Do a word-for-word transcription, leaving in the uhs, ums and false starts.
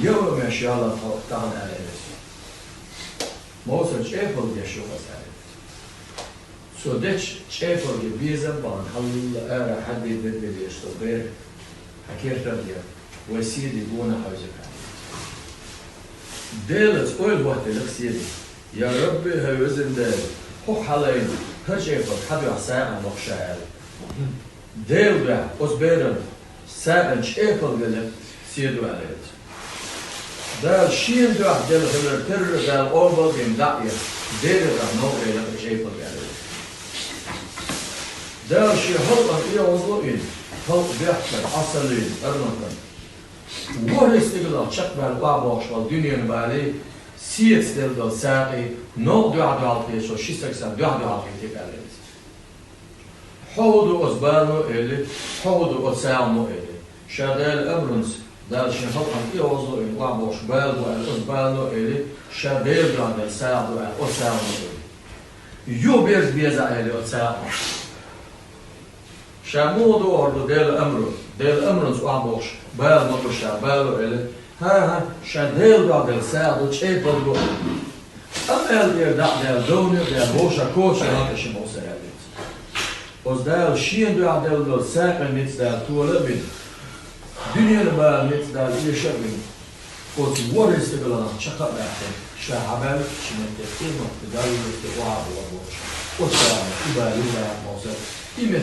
Йола меш яла тахана аьлла веза. Мовсар чӀепалга еш ю хаза аьлла. Цо деча чӀепалга безам бахьан хьалла ара хьадде дедбе деш со бер хьакертар де, вай седи гона хьайза кхаьна. Делаца ойла хӀоттаелах седи. Я Рабби, хӀай везан Дела, хӀокху хьалайна хӀара чӀепалг хьан дуьхьа сагӀа лохуш аьлла. Дела дуьхьа оцу беран сагӀина чӀепалгала седо аьлла. Дала шена дуьхьа делла хилар терра Дала къобалдина дӀа а еш, Делан дуьхьа новкъа элира и чӀепалг аьлла. Дала шен халкъана тӀеозло а йина, халкъ бехкан, Ӏасаллин, арматан, ворхӀе стигалах чекхбаьлла охьабохуш болу дуьненан балий, сецаделла долу сагӀий, новкъа дуьхьа дуьхьал кхеташ, ши стаг санна дуьхьа дуьхьал кхетийта аьлла. Хьо хӀун ду оцу балано а элли, хьо хӀун ду оцу сагӀано а элли. Ша Делан амрунца, Дала шен халкъана тӀеозло а йина охьабохуш бала бу аьлла оцу балано а элли, ша Делан дуьхьа делла сагӀа ду аьлла оцу сагӀано а элли. Юхаберза беза аьлла оцу сагӀано. Ша муха дохур ду Делан амру? Делан амрунца охьабохуш бала ма бу ша, бало а элли. ХӀан-хӀа, ша Делан дуьхьа делла сагӀа ду, чӀепалг ду. Амма аьлла тӀера дӀа а даьлла, довне а даьлла, вовшах коча а хьалкхи ши мовсар аьлла. Оцу Дала шена дуьхьа делла долу сагӀина ницкъ Дала тола а бина, дуьненан бала ницкъ Дала эша а бина, оцу ворхӀе стигаланах чекх а баьккхина, ша хьабаьллачу метте, къематде Далла метте охьа а бохуш, оцу сагӀина и бала ю лаьа мовсар, и метте